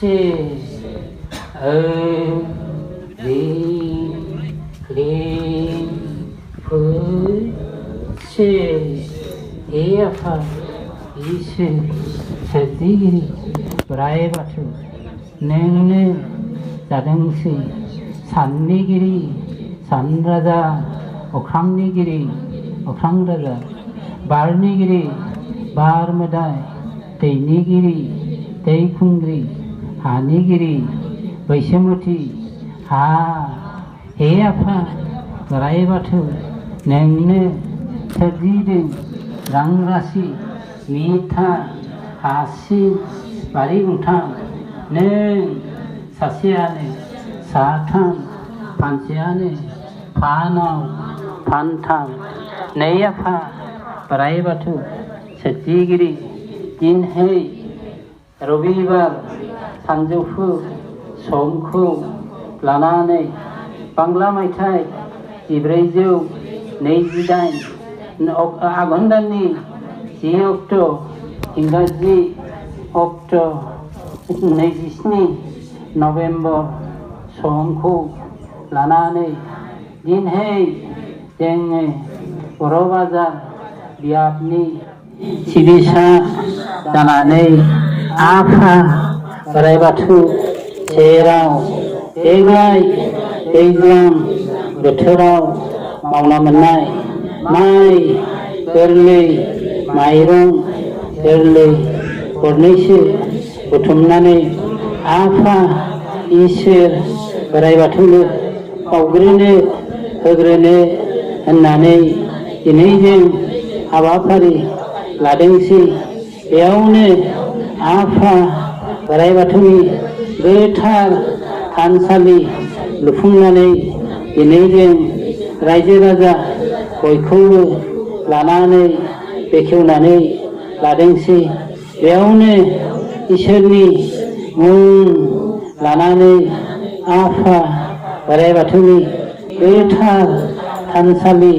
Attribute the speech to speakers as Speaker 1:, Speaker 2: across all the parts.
Speaker 1: से रि क्लीं से आफा इसोर सोरजिगिरि बोराइ बाथौ नोंनो जादोंसै साननिगिरि सान राजा अख्रांनिगिरि अख्रां राजा बारनिगिरि बार मोदाय दैनिगिरि दै खुंग्रि हानिगिरि बैसोमुथि हा हे आफा बोराइ बाथौ नोंनो सोरजिदों रां राशि मिथा हासि बारि गंथाम नों सासेयानो साथाम फानसेयानो फानाव फानथाम नै आफा बोराइ बाथौ सोरजिगिरि दिनै रबिबार सानजौफु समखौ लानानै बांला मायथाइ 1428 आघन दाननि 10 अक्ट' इंराजि अक्ट' 27 नभेम्बर समखौ लानानै दिनै जोङो बर' बाजार बियाबनि सिबिसा जानानै आफा बोराइ बाथौ सेराव देग्लाय दैज्लां बोथोराव मावना मोननाय माइ गोरलै माइरं गोरलै गरनैसो बुथुमनानै आफा इसोर बोराइ बाथौनो बावग्रोनो होग्रोनो होननानै दिनै जों हाबाफारि लादोंसै। बेयावनो आफा बोराइ बाथौनि गोथार थानसालि लुफुंनानै दिनै जों रायजो राजा बयखौबो लानानै बेखेवनानै लादोंसै। बेयावनो इसोरनि मुं लानानै आफा बोराइ बाथौनि गोथार थानसालि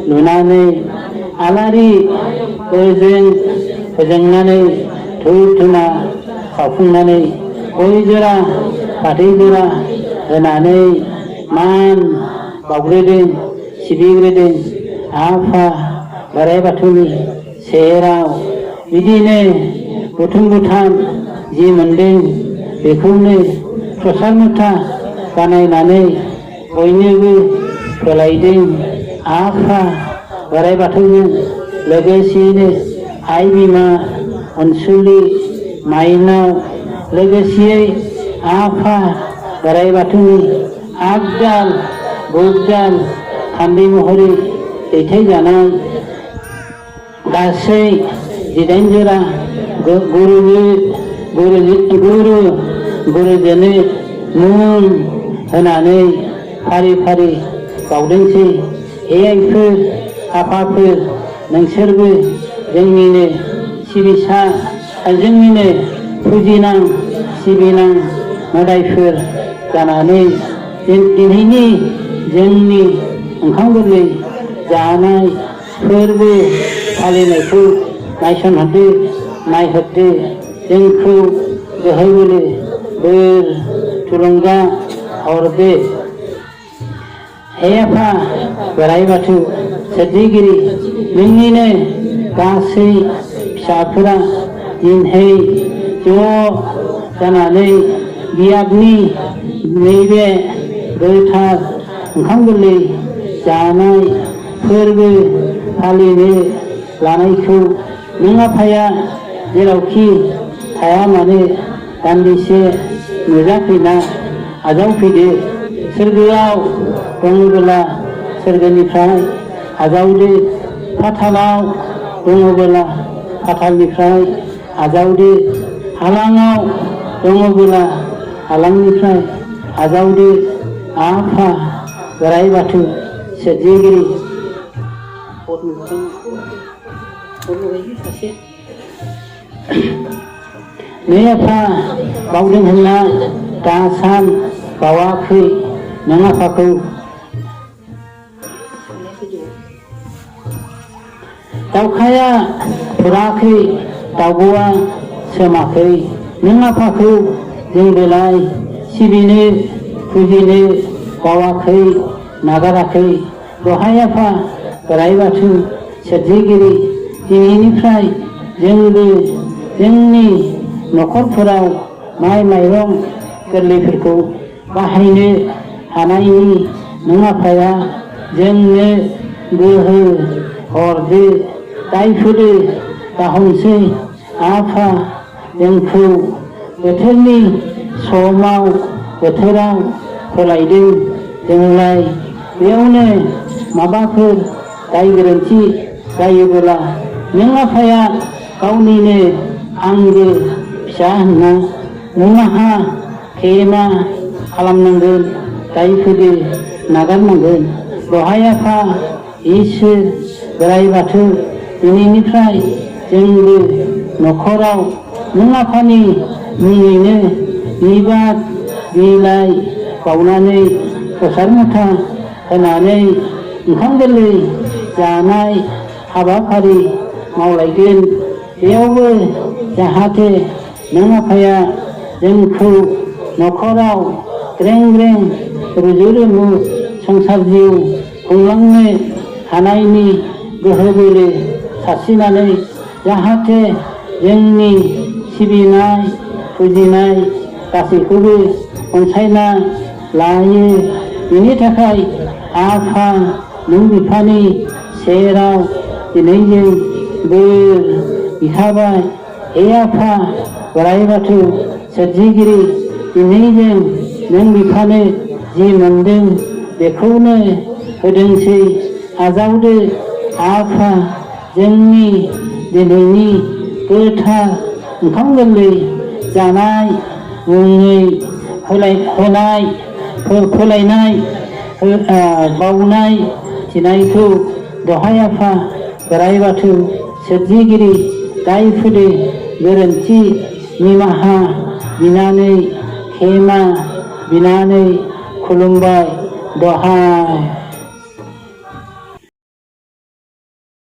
Speaker 1: लुनानै आलारि फोजोंनानै धुप धुना सावफुंनानै गय जरा फाथै जरा होनानै मान बावग्रोदों सिबिग्रोदों आफा बोराइ बाथौनि सेराव। बिदिनो बुथुम बुथाम जि मोनदों बेखौनो प्रसाद मुथा बानायनानै बयनोबो होलायदों आफा बोराइ बाथौजों लोगोसेयैनो आइ बिमा अनसुलि माइनाव लोगोसेयै आफा बोराइ बाथौनि आगदाल बुगदाल थान्दै महरै दैथायजानाय गासै 19 जरा गुरुजोनो मुं होनानै फारि फारि बावदोंसै। हे आइफोर आफाफोर नोंसोरबो जोंनिनो सिबिसा जोंनिनो फुजिनां सिबिनां मोदायफोर जानानै दिनैनि जोंनि ओंखाम गोरलै जानाय फोरबो फालिनायखौ नायसनहरदो नायहरदो जोंखौ गोहो बोलो बोर थुलुंगा हरदो। हे आफा बोराइ बाथौ सोरजिगिरि नोंनिनो गासै फिसाफोरा दिनै ज' जानानै बियाबनि नैबे गोथार ओंखाम गोरलै जानाय फोरबो फालिनो लानायखौ नों आफाया जेरावखि थाया मानो दान्दिसे नुजाफैना आजावफैदो। सोरगोआव दङबोला सोरगोनिफ्राय आजावदो, फाथालाव दङबोला फाथालनिफ्राय आजावदो, हालाङाव दङबोला हालांनिफ्राय आजावदो। आफा बोराइ बाथौ सोरजिगिरि नै आफा बावदों होनना दासान बावाखै नों आफाखौ दावखाया फुराखै दावब'आ सोमाखै नों आफाखौ जोंबोलाय सिबिनो फुजिनो बावाखै नागाराखै दहाय आफा बोराइ बाथौ सोरजिगिरि दिनैनिफ्राय जोंबो जोंनि न'खरफोराव माइ माइरं गोरलैफोरखौ बाहायनो हानायनि नों आफाया जोंनो गोहो हरदो दायफोरो दाहनसै आफा जोंखौ बोथोरनि समाव बोथोराव सोलायदों जोंलाय बेयावनो माबाफोर दाय गोरोन्थि जायोबोला नों आफाया गावनिनो आंगो फिसा होनना निमाहा खेमा खालामनांगोन दायफोरखौ नागारनांगोन दहाय आफा इसोर बोराइ बाथौ दिनैनिफ्राय जोंबो न'खराव नों आफानि मुङैनो बिबार बिलाइ बावनानै प्रसाद मुथा होनानै ओंखाम गोरलै जानाय हाबाफारि मावलायगोन बेयावबो जाहाथे नों आफाया जोंखौ न'खराव ग्रें ग्रें रुजु रुमु संसार जिउ खुंलांनो हानायनि गोहो बोलो सारस्रिनानै जाहाथे जोंनि सिबिनाय फुजिनाय गासैखौबो अनसायना लायो बेनि थाखाय आफा नों बिफानि सेराव दिनै जों बोर बिखाबाय हे आफा बोराइ बाथौ सोरजिगिरि दिनै जों नों बिफानो जि मोनदों बेखौनो होदोंसै आजावदो आफा जोंनि दिनैनि गोथार ओंखाम गोरलै जानाय मुङै फोलायनाय बावनाय थिनायखौ दहाय आफा बोराइ बाथौ सोरजिगिरि दायफोरो गोरोन्थि निमाहा बिनानै खेमा बिनानै खुलुमबाय दहाय।